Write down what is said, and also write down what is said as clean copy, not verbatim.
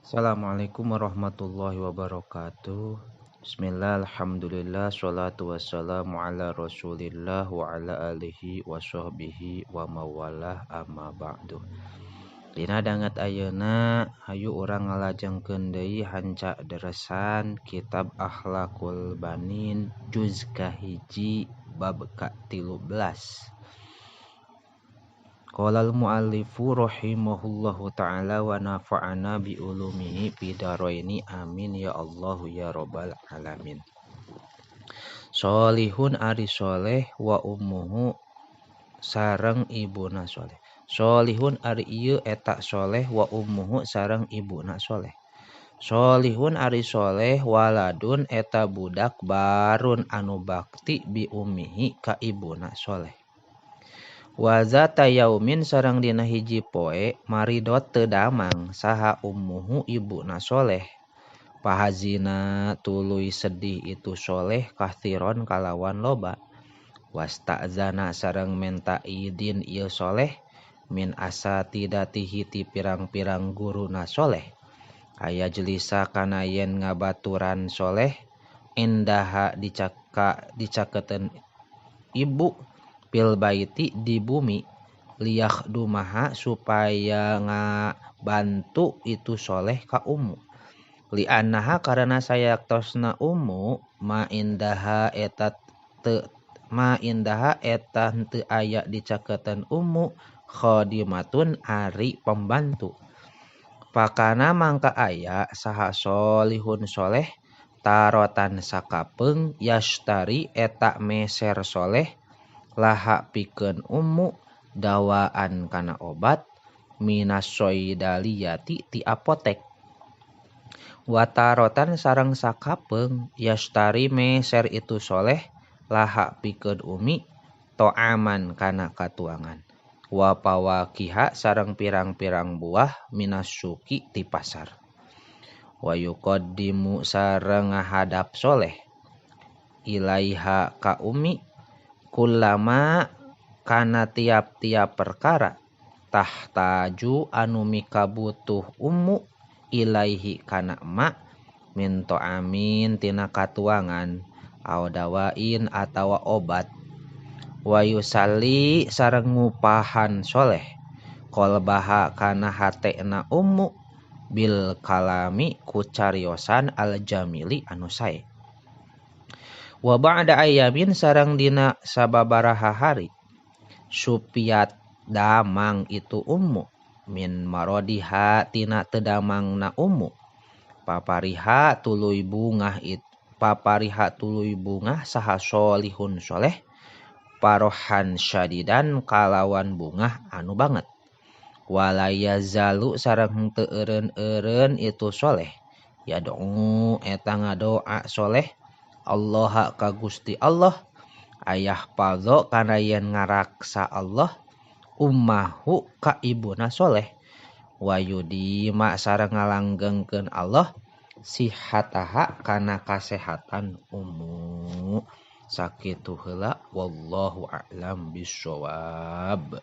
Assalamualaikum warahmatullahi wabarakatuh. Bismillah, alhamdulillah, salatu wassalamu ala rasulillah wa ala alihi wa sahbihi wa mawalah, amma ba'du. Dina danget ayeuna hayu urang ngalajengkeun deui hanca deresan kitab Akhlakul Banin juz kahiji bab ka-13. Qala al-muallifu rahimahullahu ta'ala wa nafa'ana bi ulumihi fidaraini, amin ya Allah ya rabbal alamin. Solihun ari soleh wa ummuhu sareng ibuna soleh. Solihun ari ieu eta soleh wa ummuhu sareng ibuna soleh. Solihun ari soleh waladun eta budak barun anu bakti bi ummihi ka ibuna soleh. Wa zata yaumin sareng dina hiji poe maridot teu damang saha ummuhu ibuna soleh. Pahazina tuluy sedih itu soleh kathiron kalawan loba. Wasta'zana sareng menta idin ieu soleh min asatidatihi ti pirang-pirang guruna soleh. Aya jelisa kana yen ngabaturan soleh indaha dicaketeun ibu fil baiti di bumi liyakhdumaha supaya ngabantu itu soleh ka ummu. Li'annaha karena sayaktosna ummu ma indaha eta teu ma indaha eta henteu aya dicaketeun ummu khadimatun ari pembantu. Pakana mangka aya saha solihun soleh tarotan sakapeung yashtari eta meser soleh laha pikeun ummu dawaan kana obat minas soidaliyati ti apotek. Watarotan sareng sakapeung yashtari meser itu soleh laha pikeun umi to'aman kana katuangan. Wa pawakiha sareng pirang-pirang buah minas suki ti pasar. Wa yuqaddimu sareng ngahadap soleh ilaiha ka umi kulama kana tiap-tiap perkara tahtaju anu mikabutuh ummu ilaihi kana ma min to'amin tina katuangan aw dawain atawa obat. Wa yusalli sareng ngupahan soleh qalbaha kana hatena ummu bil kalami ku cariosan al jamili anu sae. Wa ba'da ayamin sareng dina sababaraha hari supiat damang itu ummu min marodiha tina teu damangna ummu papariha tuluy bungah it papariha tuluy bungah saha solihun soleh parohan syadidan kalawan bungah anu banget. Wala yazalu sareng henteu eureun-eureun itu soleh yad'u eta ngadoa soleh Allah ka Gusti Allah ayah padho kana yen ngaraksa Allah ummahu ka ibuna soleh. Wa yudima sareng ngalanggengkeun Allah sihataha kana kasehatan ummu. Sakitu heula, wallahu a'lam bissawab.